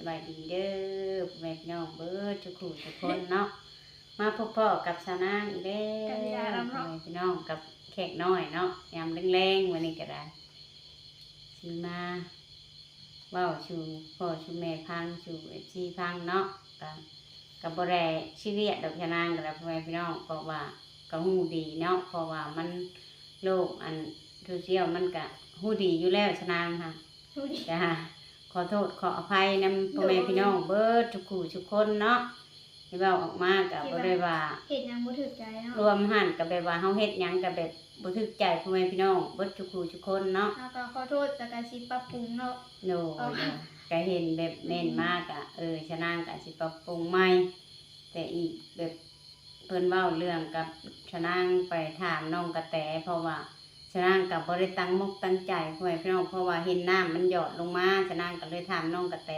ສະບາຍດີເດີ ພໍ່ແມ່ພີ່ນ້ອງເບິດທຸກຜູ້ທຸກຄົນເນາະ ມາພົບພໍ້ກັບສາວນາງອີກແລ້ວ ກັບຍາລຳເນາະ ພໍ່ແມ່ພີ່ນ້ອງ ກັບແຂກນ້ອຍເນາະ ຍາມແລງໆ ມື້ນີ້ກໍໄດ້ ຊິມາເວົ້າສູ່ພໍ່ສູ່ແມ່ຟັງ ສູ່ເອັຟຊີຟັງເນາະ ກໍ ກໍບໍ່ໄດ້ຊີຣຽສດອກ ສາວນາງກໍໄດ້ ພໍ່ແມ່ພີ່ນ້ອງ ເພາະວ່າກໍຮູ້ດີເນາະ ເພາະວ່າມັນ ໂລກອັນໂຊຊຽວມັນກະຮູ້ດີຢູ່ແລ້ວ ສາວນາງຫະ ຮູ້ດີ ກະຂໍໂທດຂໍອະໄພນຳພໍ່ແມ່ພີ່ນ້ອງເບິດທຸກຜູ້ທຸກຄົນເນາະ ທີ່ເວົ້າອອກມາກະບໍ່ໄດ້ວ່າ ເຮັດຫຍັງບໍ່ຖືກໃຈເນາະ ລວມຫັ້ນກະແບບວ່າເຮົາເຮັດຫຍັງກະແບບບໍ່ຖືກໃຈພໍ່ແມ່ພີ່ນ້ອງເບິດທຸກຜູ້ທຸກຄົນເນາະ ເຮົາກະຂໍໂທດ ແລ້ວກະຊິປັບປຸງເນາະ ໂດຍ ກະເຫັນແບບເມັ້ນມາກະ ເອີ ສາວນາງກະຊິປັບປຸງໃໝ່ ແຕ່ອີກແບບ ເພິ່ນເວົ້າເລື່ອງກັບສາວນາງໄປຖາມນ້ອງກະແຕ ເພາະວ່າສາວນາງກໍບໍ່ໄດ້ຕັ້ງມົກຕັ້ງໃຈ ພໍ່ແມ່ພີ່ນ້ອງ ເພາະວ່າເຫັນນ້ຳມັນຫຍອດລົງມາ ສາວນາງກໍເລີຍຖາມນ້ອງກະແຕ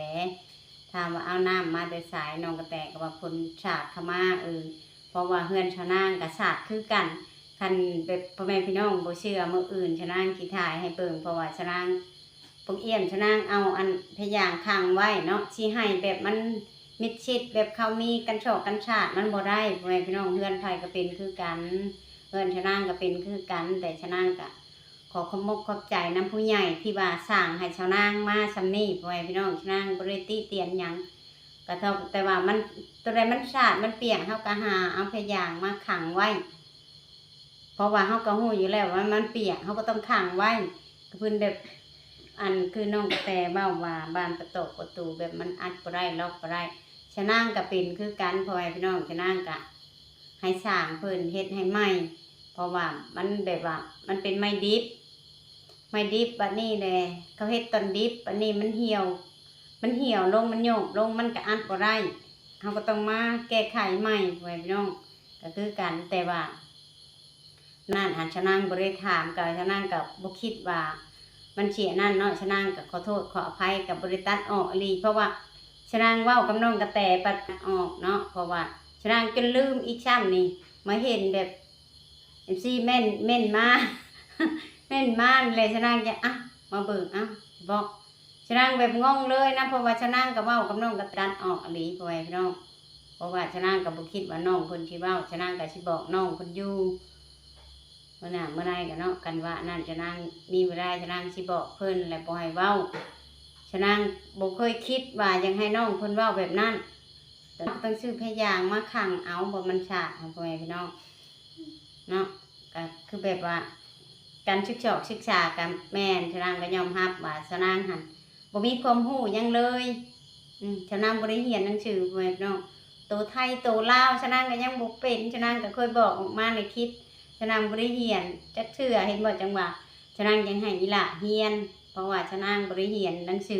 ຖາມວ່າເອົານ້ຳມາແຕ່ໃສ ນ້ອງກະແຕກໍວ່າຝົນສາດເຂົ້າມາ ເອີ ເພາະວ່າເຮືອນສາວນາງກໍສາດຄືກັນ ຄັນແບບພໍ່ແມ່ພີ່ນ້ອງບໍ່ເຊື່ອ ມື້ອື່ນສາວນາງຊິຖ່າຍໃຫ້ເບິ່ງ ເພາະວ່າສາວນາງ ພວກອ້ຽມສາວນາງເອົາອັນພະຍາງຂັງໄວ້ເນາະ ຊິໃຫ້ແບບມັນມິດຊິດ ແບບເຂົາມີກັນຊອກກັນຊາດ ມັນບໍ່ໄດ້ ພໍ່ແມ່ພີ່ນ້ອງ ເຮືອນໃຜກໍເປັນຄືກັນ ເຮືອນສາວນາງກໍເປັນຄືກັນ ແຕ່ສາວນາງກໍຂໍຂອບມົກຂອບໃຈນຳຜູ້ໃຫຍ່ທີ່ວ່າສ້າງໃຫ້ສາວນາງມາສ່ຳນີ້ ພໍ່ແມ່ພີ່ນ້ອງ ສາວນາງບໍ່ໄດ້ຕິຕຽນຫຍັງ ກະເທົ່າແຕ່ວ່າມັນ ໂຕໃດມັນສາດມັນປຽກ ເຮົາກໍຫາເອົາພະຍາງມາຂັງໄວ້ ເພາະວ່າເຮົາກໍຮູ້ຢູ່ແລ້ວວ່າມັນປຽກ ເຮົາກໍຕ້ອງຂັງໄວ້ ກໍເພິ່ນແບບ ອັນຄືນ້ອງກະແຕເວົ້າວ່າ ບານປະຕອກປະຕູແບບມັນອັດບໍ່ໄດ້ ລັອກບໍ່ໄດ້ ສາວນາງກໍເປັນຄືກັນ ພໍ່ແມ່ພີ່ນ້ອງ ສາວນາງກໍໃຫ້ຊ່າງເພິ່ນເຮັດໃຫ້ໃໝ່ ເພາະວ່າມັນແບບວ່າມັນເປັນໄມ້ດິບ ໄມ້ດິບ ບາດນີ້ແຫຼະ ເຂົາເຮັດຕອນດິບ ບາດນີ້ມັນຫ່ຽວ ມັນຫ່ຽວລົງ ມັນໂຍບລົງ ມັນກໍອັດບໍ່ໄດ້ ເຮົາກໍຕ້ອງມາແກ້ໄຂໃໝ່ ພໍ່ແມ່ພີ່ນ້ອງ ກໍຄືກັນ ແຕ່ວ່າ ນັ້ນ ອັນສາວນາງບໍ່ໄດ້ຖາມ ກໍສາວນາງກໍບໍ່ຄິດວ່າມັນຊິອັນນັ້ນເນາະ ສາວນາງກໍຂໍໂທດຂໍອະໄພ ກໍບໍ່ໄດ້ຕັດອອກອີ່ຫຼີ ເພາະວ່າສາວນາງເວົ້າກັບນ້ອງກະແຕປະຕັດອອກເນາະ ເພາະວ່າສາວນາງຈົນລືມອີກຊ້ຳນີ້ ມາເຫັນແບບ ເອັຟຊີ ເມັ້ນ ເມັ້ນມາ ເມັ້ນມາແລ້ວ ສາວນາງຈະ ອ່ະ ມາເບິ່ງ ເອົ້າ ບອກ ສາວນາງແບບງົງເລີຍນະ ເພາະວ່າສາວນາງກໍເວົ້າກັບນ້ອງກໍຕັດອອກອີ່ຫຼີ ພໍ່ແມ່ພີ່ນ້ອງ ເພາະວ່າສາວນາງກໍບໍ່ຄິດວ່ານ້ອງເພິ່ນຊິເວົ້າ ສາວນາງກໍຊິບອກນ້ອງເພິ່ນຢູ່ ມື້ໜ້າມື້ໃນກໍເນາະ ຄັນວ່າອັນນັ້ນ ສາວນາງມີເວລາ ສາວນາງຊິບອກເພິ່ນ ແລະ ບໍ່ໃຫ້ເວົ້າ ສາວນາງບໍ່ເຄີຍຄິດວ່າຢາກໃຫ້ນ້ອງເພິ່ນເວົ້າແບບນັ້ນ ຕ້ອງຊື້ພະຍາງມາຂັງເອົາ ບໍ່ມັນສາດ ພໍ່ແມ່ພີ່ນ້ອງ ເນາະ ກໍຄືແບບວ່າ ການສຶກຊອກສຶກສາກໍແມ່ນ ສາວນາງກໍຍອມຮັບວ່າສາວນາງຫັ້ນບໍ່ມີຄວາມຮູ້ຫຍັງເລີຍ ອືມ ສາວນາງບໍ່ໄດ້ຮຽນໜັງສື ພໍ່ແມ່ພີ່ນ້ອງ ໂຕໄທໂຕລາວ ສາວນາງກໍຍັງບໍ່ເປັນ ສາວນາງກໍເຄີຍບອກອອກມາໃນຄລິບ ສາວນາງບໍ່ໄດ້ຮຽນຈັກເທື່ອ ເຫັນບໍ່ ຈັ່ງວ່າສາວນາງຍັງໃຫ້ອີ່ຫຼ້າຮຽນ ເພາະວ່າສາວນາງບໍ່ໄດ້ຮຽນໜັງສື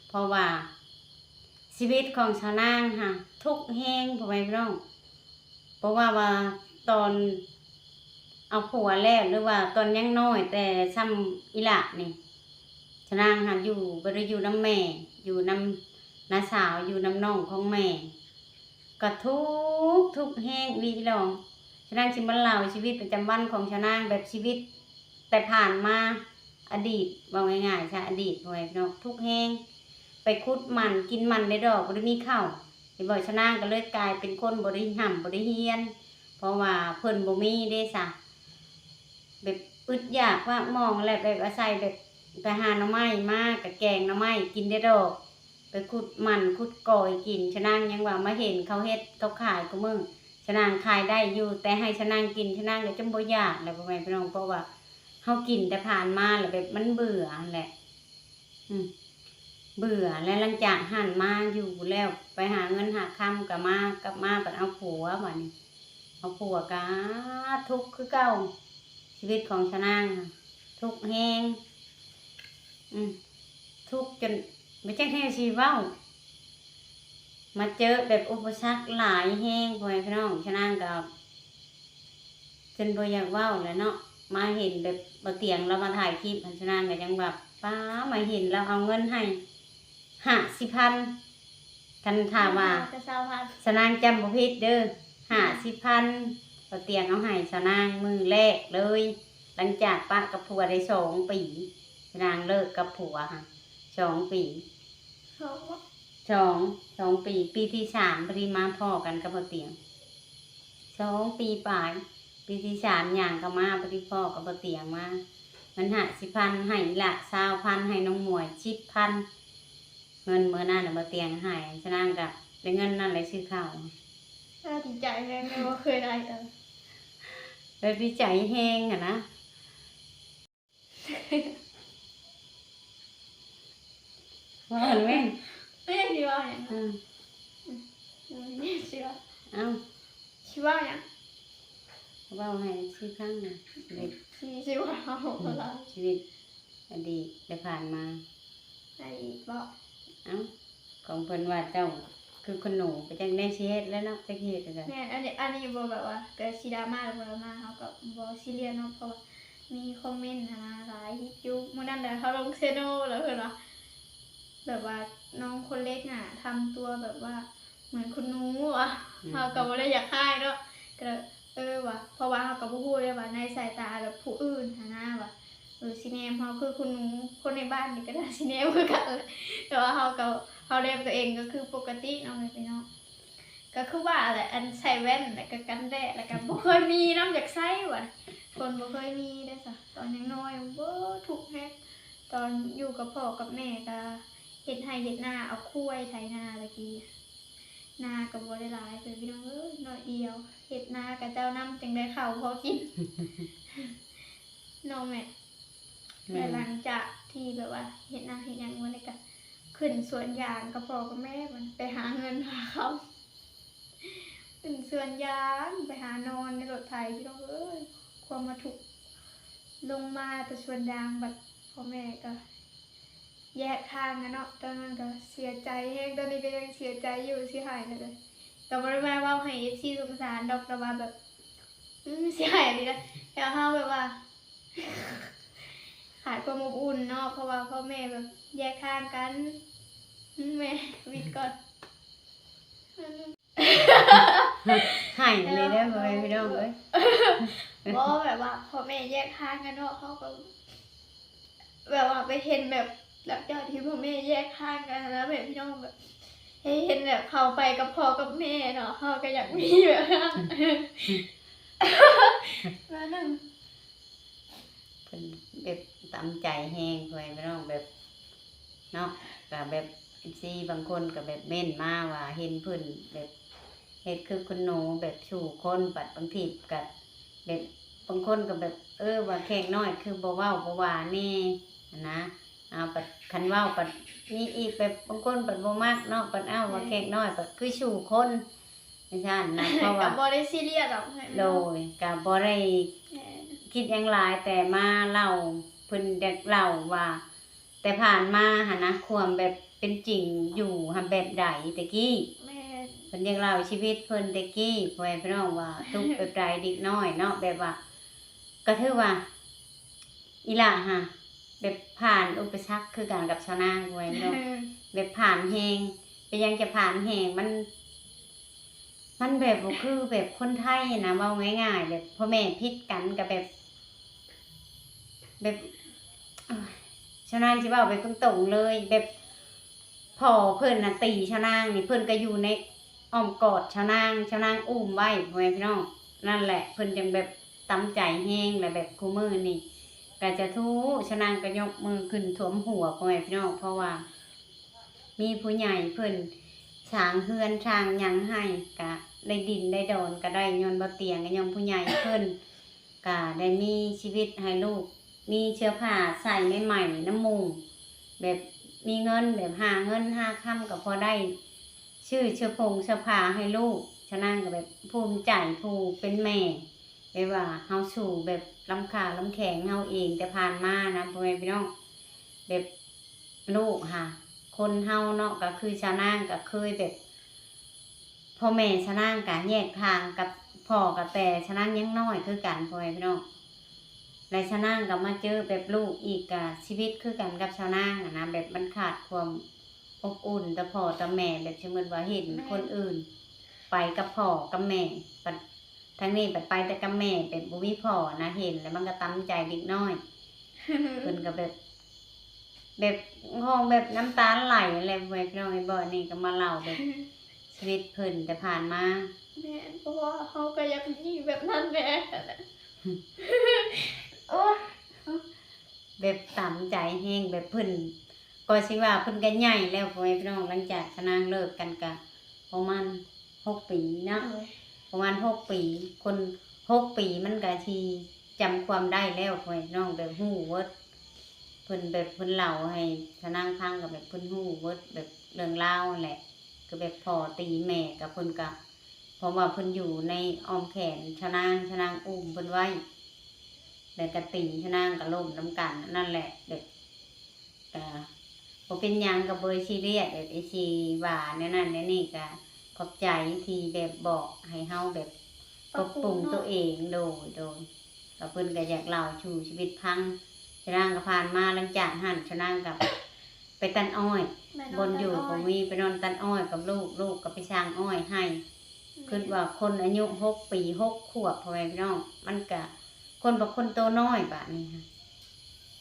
ເພາະວ່າ ຊີວິດຂອງສາວນາງຫາທຸກແຮງ ພໍ່ແມ່ພີ່ນ້ອງ ບໍ່ວ່າວ່າຕອນເອົາຜົວແລ້ວ ຫຼືວ່າຕອນຍັງນ້ອຍ ແຕ່ຊ່ຳອີ່ຫຼ້ານີ້ ສາວນາງຫາຢູ່ ບໍ່ໄດ້ຢູ່ນຳແມ່ ຢູ່ນຳນ້າສາວ ຢູ່ນຳນ້ອງຂອງແມ່ ກໍທຸກ ທຸກແຮງອີ່ຫຼີຫຼອງ ສາວນາງຊິມາເລົ່າຊີວິດປະຈຳວັນຂອງສາວນາງ ແບບຊີວິດ ແຕ່ຜ່ານມາ ອະດີດ ເວົ້າງ່າຍໆຊະ ອະດີດ ພໍ່ແມ່ພີ່ນ້ອງ ທຸກແຮງ ໄປຂຸດມັນ ກິນມັນໃນດອກ ບໍ່ໄດ້ມີເຂົ້າ ເຫັນບໍ່ ສາວນາງກໍເລີຍກາຍເປັນຄົນບໍ່ໄດ້ຮ່ຳ ບໍ່ໄດ້ຮຽນ ເພາະວ່າເພິ່ນບໍ່ມີເດ້ຊະ ແບບອຶດຢາກປາກໝອງແຫຼະ ແບບອາໄສແບບໄປຫາໜໍ່ໄມ້ມາ ກະແກງໜໍ່ໄມ້ກິນແຕ່ດອກ ໄປຂຸດມັນຂຸດກອຍກິນ ສາວນາງຍັງວ່າມາເຫັນເຂົາເຮັດເຂົາຂາຍຄູ່ມື້ ສາວນາງຂາຍໄດ້ຢູ່ ແຕ່ໃຫ້ສາວນາງກິນ ສາວນາງກໍຈົນບໍ່ຢາກແຫຼະ ພໍ່ແມ່ພີ່ນ້ອງ ເພາະວ່າເຮົາກິນແຕ່ຜ່ານມາແລ້ວແບບມັນເບື່ອຫັ້ນແຫຼະ ອືມ ເບື່ອ ແລະ ຫຼັງຈາກຫັ້ນມາຢູ່ແລ້ວ ໄປຫາເງິນຫາຄຳກໍມາ ກັບມາບັດເອົາຜົວ ບາດນີ້ເອົາຜົວກໍທຸກຄືເກົ່າ ຊີວິດຂອງສາວນາງທຸກແຮງ ອືມ ທຸກຈົນບໍ່ຈັກແນວຊິເວົ້າ ມາເຈີແບບອຸປະສັກຫຼາຍແຮງ ພໍ່ແມ່ພີ່ນ້ອງ ສາວນາງກໍ ຈົນບໍ່ຢາກເວົ້າແຫຼະເນາະ ມາເຫັນແບບບໍ່ຕຽງລາວມາຖ່າຍຄລິບຫັ້ນ ສາວນາງກໍຍັງວ່າ ປ້າ ມາເຫັນລາວເອົາເງິນໃຫ້ຫ້າສິບພັນ ຄັນຖ້າວ່າ ສາວນາງຈຳບໍ່ຜິດເດີ ຫ້າສິບພັນ ບໍ່ຕຽງເອົາໃຫ້ສາວນາງມື້ແລກເລີຍ ຫຼັງຈາກປະກັບຜົວໄດ້ສອງປີ ສາວນາງເລີກກັບຜົວຫັ້ນສອງປີ ສອງ ສອງ ສອງ ສອງປີ ປີທີສາມ ພໍດີມາພໍ້ກັນກັບບໍ່ຕຽງ ສອງປີປາຍ ປີທີສາມ ຍ່າງເຂົ້າມາ ພໍດີພໍ້ກັບບໍ່ຕຽງມາ ເງິນຫ້າສິບພັນ ໃຫ້ອີ່ຫຼ້າຊາວພັນ ໃຫ້ນ້ອງໝວຍສິບພັນ ເງິນມື້ນັ້ນນະບໍ່ຕຽງໃຫ້ ສະນັ້ນກະໄດ້ເງິນນັ້ນແຫຼະຊື້ເຂົ້າ. ອາ ດີໃຈແຮງເລີຍ ບໍ່ເຄີຍໄດ້ ເອີ ດີໃຈແຮງຫັ້ນນະ. ເວົ້າຫັ້ນແມ່ນ ແມ່ນ ຊິເວົ້າຫຍັງ? ອືມ ອືມ ຊິເວົ້າ ເອົ້າ ຊິເວົ້າຫຍັງ? ເວົ້າໃຫ້ຊິຟັງນະ ຊີວິດ ຊິ ຊິເວົ້າ ອືມ ຊີວິດອະດີດໄດ້ຜ່ານມາ ໃຫ້ອີກເບາະ? ເອົ້າ ຂອງເພິ່ນວ່າເຈົ້າຄືຄຸນໜູ ໄປຈັກແນວຊິເຮັດແລ້ວເນາະ ຈັກເຮັດຈັ່ງໃດ. ແມ່ນ ອັນນີ້ ອັນນີ້ບໍ່ແບບວ່າ ແບບຊິດຣາມາ ຫຼືບໍ່ດຣາມາ ເຮົາກໍບໍ່ຊີຣຽສເນາະ ເພາະວ່າມີຄອມເມັນຫັ້ນນະຫຼາຍຮີດຢູ່. ມື້ນັ້ນແຫຼະເຮົາລົງເຊໂນ ແລ້ວເພິ່ນວ່າ ແບບວ່ານ້ອງຄົນເລັກນະທຳຕົວແບບວ່າເໝືອນຄຸນໜູວ່າ ອືມ ເຮົາກໍບໍ່ໄດ້ຢາກຮ້າຍເນາະ ກໍ ເອີວ່າ ເພາະວ່າເຮົາກໍບໍ່ຮູ້ເດ້ວ່າໃນສາຍຕາແບບຜູ້ອື່ນຫັ້ນນະວ່າ ເອີ ຊິແນມເຮົາຄືຄຸນໜູ ຄົນໃນບ້ານນີ້ກໍໜ້າຊິແນມຄືກັນ ແຕ່ວ່າເຮົາກໍ ເຮົາແນມຕົວເອງກໍຄືປົກກະຕິເນາະ ແມ່ພີ່ນ້ອງ. ກໍຄືວ່າແຫຼະ ອັນໃສ່ແວ່ນ ແລ້ວກໍກັນແດດ ແລ້ວກໍບໍ່ເຄີຍມີນຳ ຢາກໃສ່ວ່າ ຄົນບໍ່ເຄີຍມີເດ້ຊະ ຕອນຍັງນ້ອຍ ໂອ້ ທຸກແຮງ ຕອນຢູ່ກັບພໍ່ກັບແມ່ກໍເຮັດໄຮ່ເຮັດນາ ເອົາຄວາຍໄຖນາແຕ່ກີ້ ນາກໍບໍ່ໄດ້ຫຼາຍເລີຍພີ່ນ້ອງເອີຍ ໜ້ອຍດຽວ ເຮັດນາຂະເຈົ້ານຳ ຈຶ່ງໄດ້ເຂົ້າພໍກິນ ເນາະແມ່. ແມ່ນ ແລ້ວຫຼັງຈາກທີ່ແບບວ່າເຮັດນາເຮັດຫຍັງມາແລ້ວກໍຂຶ້ນສວນຢາງກັບພໍ່ກັບແມ່ ໄປຫາເງິນຫາຄຳ ຂຶ້ນສວນຢາງ ໄປຫານອນໃນລົດໄຖ ພີ່ນ້ອງເອີຍ ຄວາມມາທຸກ ລົງມາແຕ່ສວນຢາງ ບັດພໍ່ແມ່ກໍ ແຍກທາງກັນເນາະ ຕອນນັ້ນກໍເສຍໃຈແຮງ ຕອນນີ້ກໍຍັງເສຍໃຈຢູ່ ຊິໄຫ້ແລ້ວເດີ ກໍບໍ່ໄດ້ມາເວົ້າໃຫ້ເອັຟຊີສົງສານດອກ ແຕ່ວ່າແບບ ອືມ ຊິໄຫ້ອີ່ຫຼີນະ ແຕ່ເຮົາແບບວ່າ ຂາດຄວາມອົບອຸ່ນເນາະ ເພາະວ່າພໍ່ແມ່ແບບແຍກທາງກັນ ອືມ ແມ່ ວິດກ່ອນ. ໄຫ້ເລີຍເດີພໍ່ແມ່ພີ່ນ້ອງເອີຍ ບໍ່ ແບບວ່າພໍ່ແມ່ແຍກທາງກັນເນາະ ເຮົາກໍແບບວ່າໄປເຫັນແບບຫຼັງຈາກທີ່ພໍ່ແມ່ແຍກທາງກັນນະ ແບບພີ່ນ້ອງແບບ ເຫັນແບບເຂົາໄປກັບພໍ່ກັບແມ່ເນາະ ເຮົາກໍຢາກມີແບບນັ້ນ ແບບນັ້ນ. ເພິ່ນແບບຕຳໃຈແຮງ ພໍ່ແມ່ພີ່ນ້ອງ ແບບເນາະ ກະແບບເອັຟຊີບາງຄົນກະແບບເມັ້ນມາວ່າເຫັນເພິ່ນແບບເຮັດຄືຄຸນໜູ ແບບສູ້ຄົນ ບັດບາງທີກະແບບ ບາງຄົນກະແບບ ເອີ ວ່າແຂກນ້ອຍຄືບໍ່ເວົ້າບໍ່ຫວາແດ່ຫັ້ນນະ ເອົາ ບັດຄັນເວົ້າບັດມີອີກ ແບບບາງຄົນບັດບໍ່ມັກເນາະ ບັດ ເອົ້າ ວ່າແຂກນ້ອຍບັດຄືສູ້ຄົນ ຈັ່ງຊັ້ນນະ ເພາະວ່າ ກໍບໍ່ໄດ້ຊີຣຽສດອກ ໂດຍ ກໍບໍ່ໄດ້ ແມ່ນ ຄິດຫຍັງຫຼາຍ ແຕ່ມາເລົ່າ ເພິ່ນຢາກເລົ່າວ່າ ແຕ່ຜ່ານມາຫັ້ນນະ ຄວາມແບບເປັນຈິງຢູ່ຫັ້ນແບບໃດແຕ່ກີ້ ແມ່ນ ເພິ່ນຢາກເລົ່າຊີວິດເພິ່ນແຕ່ກີ້ ພໍ່ແມ່ພີ່ນ້ອງ ວ່າທຸກແບບໃດ ເດັກນ້ອຍເນາະ ແບບວ່າ ກໍຖືວ່າ ອີ່ຫຼ້າຫາ ແບບຜ່ານອຸປະສັກຄືກັນກັບຊາວນາງ ພໍ່ແມ່ພີ່ນ້ອງ ແບບຜ່ານແຮງ ເປັນຫຍັງຈະຜ່ານແຮງ ມັນ ມັນແບບບໍ່ຄືແບບຄົນໄທຫັ້ນນະ ເວົ້າງ່າຍໆ ແບບພໍ່ແມ່ຜິດກັນກໍແບບ ແບບ ຊາວນາງຊິເວົ້າແບບຕົງໆເລີຍ ແບບພໍ່ເພິ່ນນະຕີຊາວນາງນີ້ ເພິ່ນກໍຢູ່ໃນອ້ອມກອດຊາວນາງ ຊາວນາງອຸ້ມໄວ້ ພໍ່ແມ່ພີ່ນ້ອງ ນັ້ນແຫຼະ ເພິ່ນຈັ່ງແບບຕຳໃຈແຮງ ແລະແບບຄູ່ມື້ນີ້ກໍຈະທຸ ຊາວນາງກໍຍົກມືຂຶ້ນຖ້ວມຫົວ ພໍ່ແມ່ພີ່ນ້ອງ ເພາະວ່າ ມີຜູ້ໃຫຍ່ເພິ່ນສ້າງເຮືອນສ້າງຫຍັງໃຫ້ ກະໄດ້ດິນໄດ້ດອນກະໄດ້ຍ້ອນບໍ່ຕຽງ ກະຍ້ອນຜູ້ໃຫຍ່ເພິ່ນ ກະໄດ້ມີຊີວິດໃຫ້ລູກ ມີເສື້ອຜ້າໃສ່ໃໝ່ໆນຳໝູ່ ແບບມີເງິນ ແບບຫາເງິນຫາຄຳກະພໍໄດ້ຊື້ເສື້ອຜົງເສື້ອຜ້າໃຫ້ລູກ ຊາວນາງກະແບບພູມໃຈຜູ້ເປັນແມ່ ແບບວ່າເຮົາສູ້ແບບລ້ຳຄ່າລ້ຳແຂງເຮົາເອງແຕ່ຜ່ານມານະ ພໍ່ແມ່ພີ່ນ້ອງ ແບບ ລູກຫາ ຄົນເຮົາເນາະ ກໍຄືຊາວນາງກໍເຄີຍແບບ ພໍ່ແມ່ຊາວນາງກໍແຍກທາງກັບພໍ່ ກໍແຕ່ຊາວນາງຍັງນ້ອຍຄືກັນ ພໍ່ແມ່ພີ່ນ້ອງ ແລະຊາວນາງກໍມາເຈີແບບລູກອີກ ກໍຊີວິດຄືກັນກັບຊາວນາງຫັ້ນນະ ແບບມັນຂາດຄວາມອົບອຸ່ນຕໍ່ພໍ່ຕໍ່ແມ່ ແບບສົມມຸດວ່າເຫັນ ແມ່ນ ຄົນອື່ນໄປກັບພໍ່ກັບແມ່ ບັດ ທາງນີ້ໄປ ໄປແຕ່ກັບແມ່ ແບບບໍ່ມີພໍ່ນະ ເຫັນແລ້ວມັນກໍຕຳໃຈເດັກນ້ອຍ ເພິ່ນກໍແບບ ແບບຮ້ອງແບບນ້ຳຕາໄຫຼແຫຼະ ພໍ່ແມ່ພີ່ນ້ອງເອີຍ. ບໍ່ ອັນນີ້ກໍມາເລົ່າແບບຊີວິດເພິ່ນແຕ່ຜ່ານມາ. ແມ່ນ ເພາະວ່າເຮົາກໍຢາກມີແບບນັ້ນແຫຼະ. ໂອ້ຍ ແບບຕາມໃຈແຮງ ແບບເພິ່ນ ກໍຊິວ່າເພິ່ນກໍໃຫຍ່ແລ້ວ ພໍ່ແມ່ພີ່ນ້ອງ. ຫຼັງຈາກຊະນາງເລີກກັນກະປະມານຫົກປີເນາະ ໂດຍ ປະມານຫົກປີ. ຄົນຫົກປີມັນກະຊິຈຳຄວາມໄດ້ແລ້ວ ພໍ່ແມ່ພີ່ນ້ອງ ແບບຮູ້ເບິດ. ເພິ່ນແບບເພິ່ນເລົ່າໃຫ້ຊະນາງຟັງ ກໍແບບເພິ່ນຮູ້ເບິດ ແບບເລື່ອງລາວຫັ້ນແຫຼະ. ຄືແບບພໍ່ຕີແມ່ ກໍເພິ່ນກໍ ເພາະວ່າເພິ່ນຢູ່ໃນອ້ອມແຂນຊະນາງ ຊະນາງອຸ້ມເພິ່ນໄວ້ ແລ້ວກໍຕີ ຊະນາງກໍລົ້ມນຳກັນ ອັນນັ້ນແຫຼະ. ແບບ ກະບໍ່ເປັນຫຍັງ ກໍບໍ່ໄດ້ຊີຣຽສ ແບບເອັຟຊີວ່າແນວນັ້ນແນວນີ້. ກະຂອບໃຈທີ່ແບບບອກໃຫ້ເຮົາແບບປັບປຸງ ປັບປຸງເນາະ ຕົວເອງ. ໂດຍ ໂດຍ ກໍເພິ່ນກໍຢາກເລົ່າສູ່ຊີວິດຟັງ. ຊະນາງກໍຜ່ານມາ ຫຼັງຈາກຫັ້ນຊະນາງກໍໄປຕັດອ້ອຍ ແມ່ນ ບ່ອນຢູ່ ນອນຕັດອ້ອຍ ກໍມີ ໄປນອນຕັດອ້ອຍກັບລູກ ລູກກໍໄປສ້າງອ້ອຍໃຫ້. ແມ່ນ ຄິດວ່າຄົນອາຍຸຫົກປີ ຫົກຂວບ ພໍ່ແມ່ພີ່ນ້ອງ ມັນກະ ຄົນ ບັກຄົນໂຕນ້ອຍບາດນີ້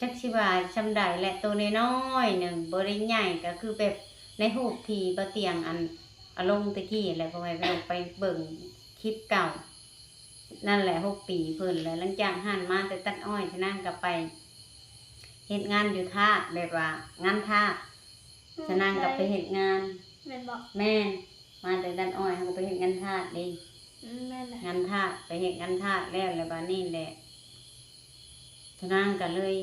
ຈັກຊິວ່າຊ່ຳໃດແຫຼະ ໂຕນ້ອຍໆໜຶ່ງ ບໍ່ໄດ້ໃຫຍ່ ກໍຄືແບບໃນຮູບທີ່ບ່າວຕຽງ ອັນ ເອົາລົງແຕ່ກີ້ແຫຼະ ພໍ່ແມ່ພີ່ນ້ອງ ໄປເບິ່ງຄລິບເກົ່າ. ນັ້ນແຫຼະ ຫົກປີເພິ່ນ. ແລ້ວຫຼັງຈາກຫັ້ນມາແຕ່ຕັດອ້ອຍ ຊະນາງກໍໄປເຮັດງານຢູ່ທາດ ແບບວ່າງານທາດ ອືມ ຊະນາງກໍໄປເຮັດງານ ແມ່ນບໍ່? ແມ່ນ ມາແຕ່ຕັດອ້ອຍ ເຮົາກໍໄປເຮັດງານທາດເດ້. ອືມ ແມ່ນແຫຼະ ງານທາດ ໄປເຮັດງານທາດແລ້ວ ແລ້ວບາດນີ້ແຫຼະ ຊະນາງກໍເລີຍ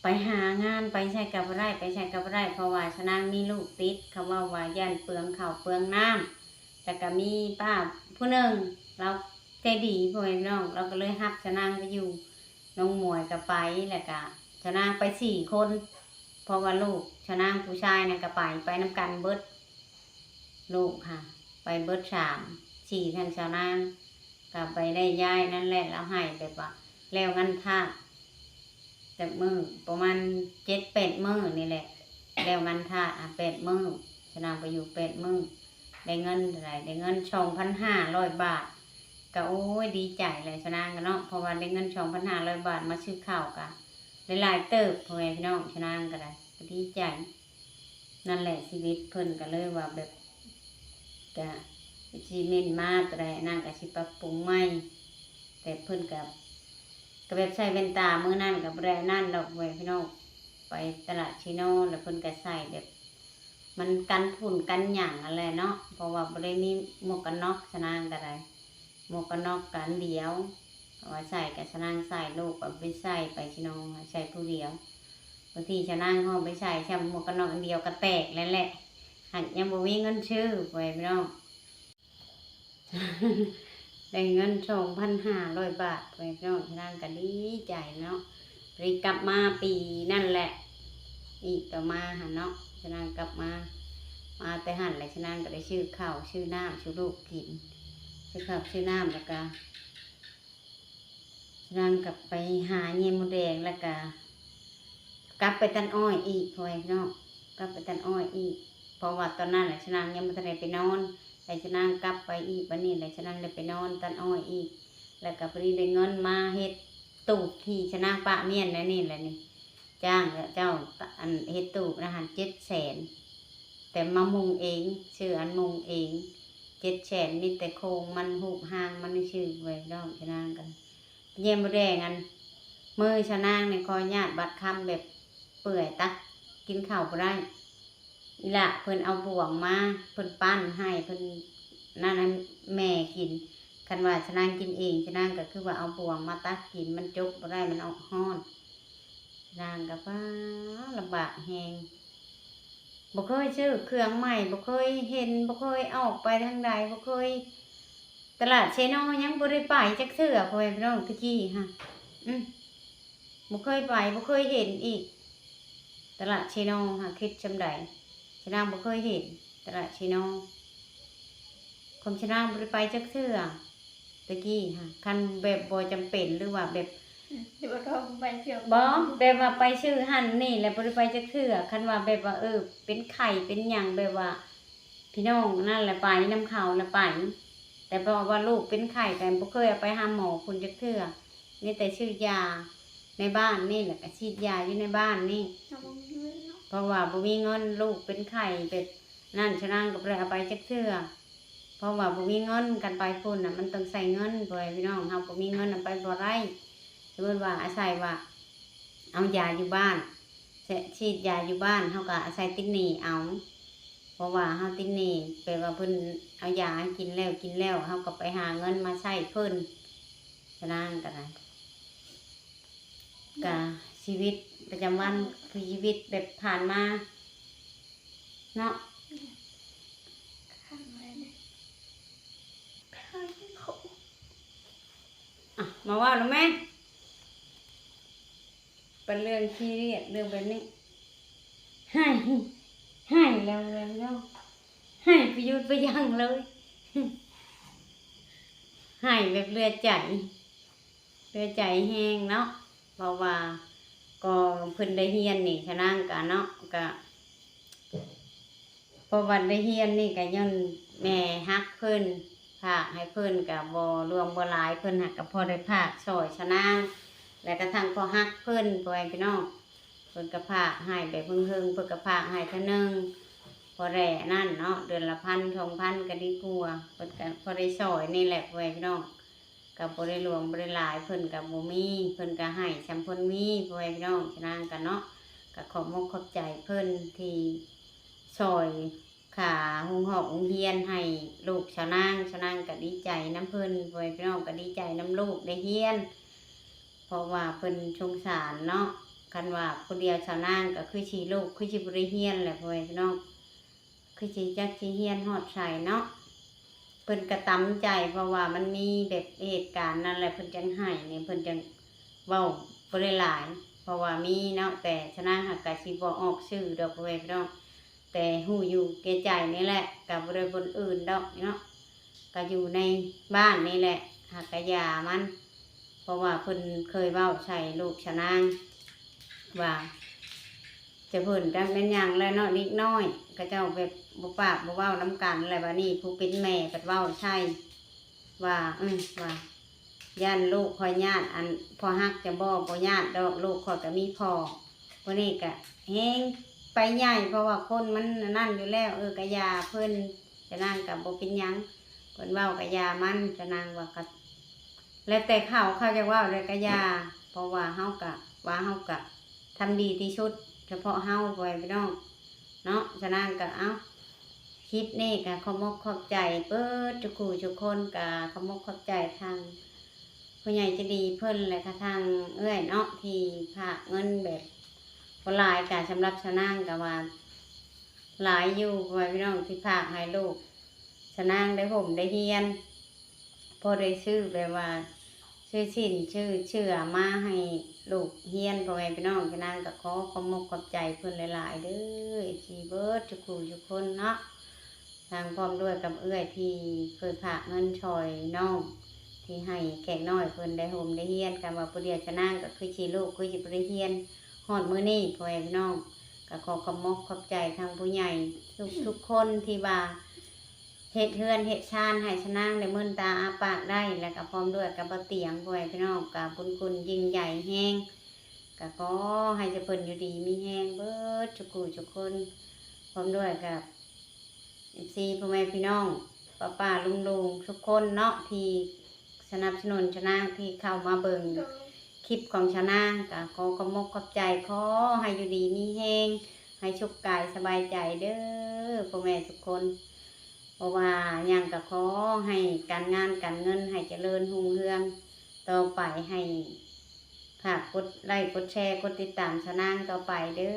ໄປຫາງານ ໄປໃສກໍບໍ່ໄດ້ ໄປໃສກໍບໍ່ໄດ້ ເພາະວ່າຊະນາງມີລູກຕິດ. ເຂົາເວົ້າວ່າຢ້ານເປືອງເຂົ້າເປືອງນ້ຳ. ແລ້ວກໍມີປ້າຜູ້ໜຶ່ງ ລາວໃຈດີ ພໍ່ແມ່ພີ່ນ້ອງ ລາວກໍເລີຍຮັບຊະນາງໄປຢູ່ ນ້ອງໝວຍກໍໄປ ແລ້ວກໍຊະນາງໄປສີ່ຄົນ ເພາະວ່າລູກຊະນາງຜູ້ຊາຍນັ້ນກໍໄປ ໄປນຳກັນເບິດ. ລູກຫາໄປເບິດສາມ ສີ່ ທັງຊາວນາງ ກໍໄປໄດ້ຍ້າຍນັ້ນແຫຼະ. ລາວໃຫ້ແບບວ່າແລ້ວງານທາດຈັກມື້ ປະມານເຈັດແປດມື້ນີ້ແຫຼະ ແລ້ວງານທາດ ອາ ແປດມື້ ຊະນາງໄປຢູ່ແປດມື້ ໄດ້ເງິນເທົ່າໃດ ໄດ້ເງິນສອງພັນຫ້າຮ້ອຍບາດ. ກໍ ໂອ້ຍ ດີໃຈແຫຼະຊະນາງກໍເນາະ ເພາະວ່າໄດ້ເງິນສອງພັນຫ້າຮ້ອຍບາດ ມາຊື້ເຂົ້າກໍໄດ້ຫຼາຍເຕີບ ພໍ່ແມ່ພີ່ນ້ອງ ຊະນາງກໍໄດ້ ກໍດີໃຈ. ນັ້ນແຫຼະ ຊີວິດເພິ່ນກໍເລີຍວ່າແບບ ກະຊິເມັ້ນມາຕົວໃດ ນາງກະຊິປັບປຸງໃໝ່. ແຕ່ເພິ່ນກະ ກະແບບໃສ່ແວ່ນຕາມື້ນັ້ນກະບໍ່ໄດ້ອັນນັ້ນດອກ ແມ່ພີ່ນ້ອງ ໄປຕະຫຼາດເຊໂນ ແລ້ວເພິ່ນກະໃສ່ແບບ ມັນກັນຝຸ່ນກັນຫຍັງຫັ້ນແຫຼະເນາະ ເພາະວ່າບໍ່ໄດ້ມີໝວກກັນນັອກ ຊະນາງກະໄດ້ ໝວກກັນນັອກກະອັນດຽວ ເອົາໄວ້ໃສ່ກະຊະນາງໃສ່ ລູກກໍບໍ່ໄດ້ໃສ່ໄປເຊໂນ ໃສ່ຜູ້ດຽວ. ບາງທີຊະນາງເຮົາໄປໃສ່ຊ້ຳ ໝວກກັນນັອກອັນດຽວກໍແຕກແລ້ວແຫຼະ ຫາກຍັງບໍ່ມີເງິນຊື້ ພໍ່ແມ່ພີ່ນ້ອງ. ໄດ້ເງິນສອງພັນຫ້າຮ້ອຍບາດ ພໍ່ແມ່ພີ່ນ້ອງ ຊະນາງກໍດີໃຈເນາະ. ໄດ້ກັບມາປີນັ້ນແຫຼະ ອີກຕໍ່ມາຫັ້ນເນາະ ຊະນາງກັບມາ ມາແຕ່ຫັ້ນແຫຼະ ຊະນາງກໍໄດ້ຊື້ເຂົ້າຊື້ນ້ຳສູ່ລູກກິນ ຊື້ເຂົ້າຊື້ນ້ຳ ແລ້ວກໍ ນາງກັບໄປຫາແຍ່ມົດແດງ ແລ້ວກະກັບໄປຕັດອ້ອຍອີກ ພໍ່ແມ່ພີ່ນ້ອງ ກັບໄປຕັດອ້ອຍອີກ ເພາະວ່າຕອນນັ້ນນະ ຊະນາງຍັງບໍ່ທັນໄດ້ໄປນອນ ແລ້ວຊະນາງກັບໄປອີກ ບັດນີ້ແຫຼະ ຊະນາງໄດ້ໄປນອນຕັດອ້ອຍອີກ ແລ້ວກະພໍດີໄດ້ເງິນມາເຮັດຕູບທີ່ຊະນາງປະມ້ຽນແນວນີ້ແຫຼະນີ້ ຈ້າງເຂົາເຈົ້າ ອັນ ເຮັດຕູບນະຫັ້ນ ເຈັດແສນ ແຕ່ມາມຸງເອງ ຊື້ອັນມຸງເອງ ເຈັດແສນ ມີແຕ່ໂຄງມັນ ຮູບຮ່າງມັນຊື່ ໄວ້ດອກຊະນາງກັນ ແຍ່ມະແດງ ອັນ ມືຊະນາງນີ້ ຂໍອະນຸຍາດບາດຄຳແບບເປື່ອຍ ຕັກກິນເຂົ້າບໍ່ໄດ້. ອີ່ຫຼ້າເພິ່ນເອົາບ່ວງມາ ເພິ່ນປັ້ນໃຫ້ ເພິ່ນນັ້ນໃຫ້ແມ່ກິນ ຄັນວ່າຊະນາງກິນເອງ ຊະນາງກໍຄືວ່າເອົາບ່ວງມາຕັກກິນ ມັນຈົກບໍ່ໄດ້ ມັນອອກຮ້ອນ. ນາງກໍ ປ້າ ລຳບາກແຮງ ບໍ່ເຄີຍຊື້ເຄື່ອງໃໝ່ ບໍ່ເຄີຍເຫັນ ບໍ່ເຄີຍອອກໄປທາງໃດ ບໍ່ເຄີຍ ຕະຫຼາດເຊໂນຍັງບໍ່ໄດ້ໄປຈັກເທື່ອ ພໍ່ແມ່ພີ່ນ້ອງ ແຕ່ກີ້ຫັ້ນ ອືມ ບໍ່ເຄີຍໄປ ບໍ່ເຄີຍເຫັນອີກ ຕະຫຼາດເຊໂນຫາ ຄິດຊ່ຳໃດ ຊະນາງບໍ່ເຄີຍເຫັນຕະຫຼາດເຊໂນ ຄວາມຊະນາງບໍ່ໄດ້ໄປຈັກເທື່ອ ແຕ່ກີ້ຫາ ຄັນແບບບໍ່ຈຳເປັນ ຫຼືວ່າແບບ ອືມ ຫຼືວ່າເຂົາໄປທ່ຽວ ບໍ່ ແບບວ່າໄປຊື້ຫັ້ນນີ້ແຫຼະ ບໍ່ໄດ້ໄປຈັກເທື່ອ. ຄັນວ່າແບບວ່າ ເອີ ເປັນໄຂ້ເປັນຫຍັງ ແບບວ່າພີ່ນ້ອງນັ້ນແຫຼະໄປນຳເຂົາລະໄປ ແຕ່ເພາະວ່າລູກເປັນໄຂ້ ກໍບໍ່ເຄີຍເອົາໄປຫາໝໍພຸ້ນຈັກເທື່ອ ມີແຕ່ຊື້ຢາ ໃນບ້ານນີ້ ແລ້ວກໍສີດຢາຢູ່ໃນບ້ານນີ້ ເຮົາບໍ່ມີເງິນເນາະ ເພາະວ່າບໍ່ມີເງິນ ລູກເປັນໄຂ້ແບບນັ້ນ ຊະນາງກໍບໍ່ໄດ້ເອົາໄປຈັກເທື່ອ ເພາະວ່າບໍ່ມີເງິນ. ຄັນໄປພຸ້ນນະ ມັນຕ້ອງໃຊ້ເງິນ ພໍ່ແມ່ພີ່ນ້ອງ ເຮົາບໍ່ມີເງິນ ເອົາໄປບໍ່ໄດ້. ສົມມຸດວ່າອາໄສວ່າເອົາຢາຢູ່ບ້ານ ແຊະ ສີດຢາຢູ່ບ້ານ ເຮົາກໍອາໄສຕິດໜີ້ເອົາ ເພາະວ່າເຮົາຕິດໜີ້ ແບບວ່າເພິ່ນເອົາຢາໃຫ້ກິນແລ້ວ ກິນແລ້ວ ເຮົາກໍໄປຫາເງິນມາໃຊ້ເພິ່ນ ຊະນາງກໍໄດ້. ກະຊີວິດປະຈຳວັນ ຄືຊີວິດແບບຜ່ານມາເນາະ. ອ່ະ ມາເວົ້ານຳແມ່ ເປັນເລື່ອງຊີຣຽສ ເລື່ອງແບບນີ້ ໄຫ້ ໄຫ້ແລ້ວ ແລ້ວ ໄຫ້ບໍ່ຢຸດບໍ່ຢັ້ງເລີຍ ໄຫ້ແບບເຫຼືອໃຈ ເຫຼືອໃຈແຮງເນາະ ເພາະວ່າກໍເພິ່ນໄດ້ຮຽນນີ້ ຊະນາງກະເນາະ ກະ ເພາະວ່າໄດ້ຮຽນນີ້ກະຍ້ອນແມ່ຮັກເພິ່ນ ຝາກໃຫ້ເພິ່ນກະບໍ່ຫຼວງບໍ່ຫຼາຍ ເພິ່ນຫາກກະພໍໄດ້ຝາກຊ່ອຍຊະນາງ ແລະກະທັງພໍຮັກເພິ່ນ ພໍ່ແມ່ພີ່ນ້ອງ ເພິ່ນກະຝາກໃຫ້ແບບເຫິງໆ ເພິ່ນກະຝາກໃຫ້ເທື່ອໜຶ່ງ ພໍໄດ້ອັນນັ້ນເນາະ ເດືອນລະພັນສອງພັນກະດີກວ່າ ເພິ່ນກະພໍໄດ້ຊ່ອຍນີ້ແຫຼະ ພໍ່ແມ່ພີ່ນ້ອງ. ກໍບໍ່ໄດ້ຫຼວງບໍ່ໄດ້ຫຼາຍ ເພິ່ນກໍບໍ່ມີ ເພິ່ນກໍໃຫ້ສ່ຳເພິ່ນມີ ພໍ່ແມ່ພີ່ນ້ອງ ຊະນາງກໍເນາະ ກໍຂອບມົກຂອບໃຈເພິ່ນທີ່ຊ່ອຍຄ່າໂຮງຮອກໂຮງຮຽນໃຫ້ລູກຊາວນາງ ຊາວນາງກໍດີໃຈນຳເພິ່ນ ພໍ່ແມ່ພີ່ນ້ອງກໍດີໃຈນຳລູກໄດ້ຮຽນ ເພາະວ່າເພິ່ນສົງສານເນາະ ຄັນວ່າຜູ້ດຽວຊາວນາງກໍຄືຊິລູກຄືຊິບໍ່ໄດ້ຮຽນແຫຼະ ພໍ່ແມ່ພີ່ນ້ອງ. ຄືຊິຈັກຊິຮຽນຮອດໃສເນາະ ເພິ່ນກະຕຳໃຈ ເພາະວ່າມັນມີແບບເຫດການນັ້ນແຫຼະ ເພິ່ນຈັ່ງໄຫ້ນີ້ ເພິ່ນຈັ່ງເວົ້າບໍ່ໄດ້ຫຼາຍ ເພາະວ່າມີເນາະ ແຕ່ຊະນາງຫາກກະຊິບໍ່ອອກຊື່ດອກ ພໍ່ແມ່ພີ່ນ້ອງ ແຕ່ຮູ້ຢູ່ແກ່ໃຈນີ້ແຫຼະ ກະບໍ່ໄດ້ບ່ອນອື່ນດອກເນາະ ກະຢູ່ໃນບ້ານນີ້ແຫຼະ ຫາກກະຢ່າມັນ ເພາະວ່າເພິ່ນເຄີຍເວົ້າໃສ່ລູກຊະນາງວ່າ ຈະເພິ່ນຈັກແມ່ນຫຍັງແລ້ວເນາະ ເດັກນ້ອຍ ເຂົາເຈົ້າແບບບໍ່ປາກບໍ່ເວົ້ານຳກັນ ແລ້ວບາດນີ້ຜູ້ເປັນແມ່ພັດເວົ້າໃສ່ວ່າ ເອີ ວ່າຢ້ານລູກຂ້ອຍຍາດ ອັນ ພໍ່ຮັກຈະບໍ່ ບໍ່ຍາດດອກ ລູກຂ້ອຍກໍມີພໍ່ ຜູ້ນີ້ກໍແຮງໄປໃຫຍ່ ເພາະວ່າຄົນມັນອັນນັ້ນຢູ່ແລ້ວ ເອີ ກໍຢ່າເພິ່ນ ຊະນາງກໍບໍ່ເປັນຫຍັງ ເພິ່ນເວົ້າກໍຢ່າມັນ ຊະນາງວ່າ ກໍ ແລ້ວແຕ່ເຂົາ ເຂົາຢາກເວົ້າໃດກໍຢ່າ ເພາະວ່າເຮົາກະ ວ່າເຮົາກະທຳດີທີ່ສຸດ ສະເພາະເຮົາ ພໍ່ແມ່ພີ່ນ້ອງເນາະ ສະນັ້ນກະ ເອົ້າ ຄລິບນີ້ກະຂອບມົກຂອບໃຈເບິດທຸກຜູ້ທຸກຄົນ ກະຂອບມົກຂອບໃຈທາງຜູ້ໃຫຍ່ໃຈດີເພິ່ນ ແລະກະທາງເອື້ອຍເນາະ ທີ່ຝາກເງິນແບບບໍ່ຫຼາຍ ກະສຳລັບສະນາງກະວ່າ ຫຼາຍຢູ່ ພໍ່ແມ່ພີ່ນ້ອງ ທີ່ຝາກໃຫ້ລູກສະນາງໄດ້ຮົ່ມໄດ້ຮຽນ ພໍໄດ້ຊື້ແບບວ່າ ຊື້ສິ້ນຊື້ເສື້ອມາໃຫ້ລູກຮຽນ ພໍ່ແມ່ພີ່ນ້ອງ ສະນາງກໍຂໍຂອບມົກຂອບໃຈເພິ່ນຫຼາຍໆເດີ ເອັຟຊີ ເບິດທຸກຜູ້ທຸກຄົນເນາະ ທັງພ້ອມດ້ວຍກັບເອື້ອຍທີ່ເຄີຍຝາກເງິນຊ່ອຍນ້ອງ ທີ່ໃຫ້ແຂກນ້ອຍເພິ່ນໄດ້ຮົ່ມໄດ້ຮຽນ ຄັນວ່າຜູ້ດຽວສະນາງກໍຄືຊິລູກຄືຊິບໍ່ໄດ້ຮຽນ ຮອດມື້ນີ້ ພໍ່ແມ່ພີ່ນ້ອງ ກໍຂໍຂອບມົກຂອບໃຈທາງຜູ້ໃຫຍ່ທຸກໆຄົນທີ່ວ່າເຮັດເຮືອນເຮັດຊານໃຫ້ສະນາງໄດ້ເມີນຕາອ້າປາກໄດ້ ແລ້ວກໍພ້ອມດ້ວຍກັບບໍ່ຕຽງ ພໍ່ແມ່ພີ່ນ້ອງ ກໍບຸນຄຸນຍິ່ງໃຫຍ່ແຮງ ກໍຂໍໃຫ້ເຈົ້າເພິ່ນຢູ່ດີມີແຮງເບິດທຸກຜູ້ທຸກຄົນ ພ້ອມດ້ວຍກັບ ເອັຟຊີ ພໍ່ແມ່ພີ່ນ້ອງ ປ້າໆລຸງໆທຸກຄົນເນາະ ທີ່ສະໜັບສະໜູນຊະນາງ ທີ່ເຂົ້າມາເບິ່ງຄລິບຂອງຊະນາງ ກໍຂໍຂອບມົກຂອບໃຈ ຂໍໃຫ້ຢູ່ດີມີແຮງ ໃຫ້ສຸກກາຍສະບາຍໃຈເດີພໍ່ແມ່ທຸກຄົນ ບໍ່ວ່າຫຍັງກໍຂໍໃຫ້ການງານການເງິນໃຫ້ຈະເລີນຮຸ່ງເຮືອງຕໍ່ໄປ ໃຫ້ ຝາກກົດໄລ້ກົດແຊກົດຕິດຕາມຊະນາງຕໍ່ໄປເດີ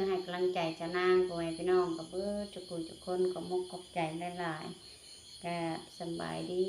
ໃຫ້ກຳລັງໃຈຊະນາງ ພໍ່ແມ່ພີ່ນ້ອງກໍເບິດທຸກຜູ້ທຸກຄົນ ຂອບມົກຂອບໃຈຫຼາຍໆ ກະສຳບາຍດີ.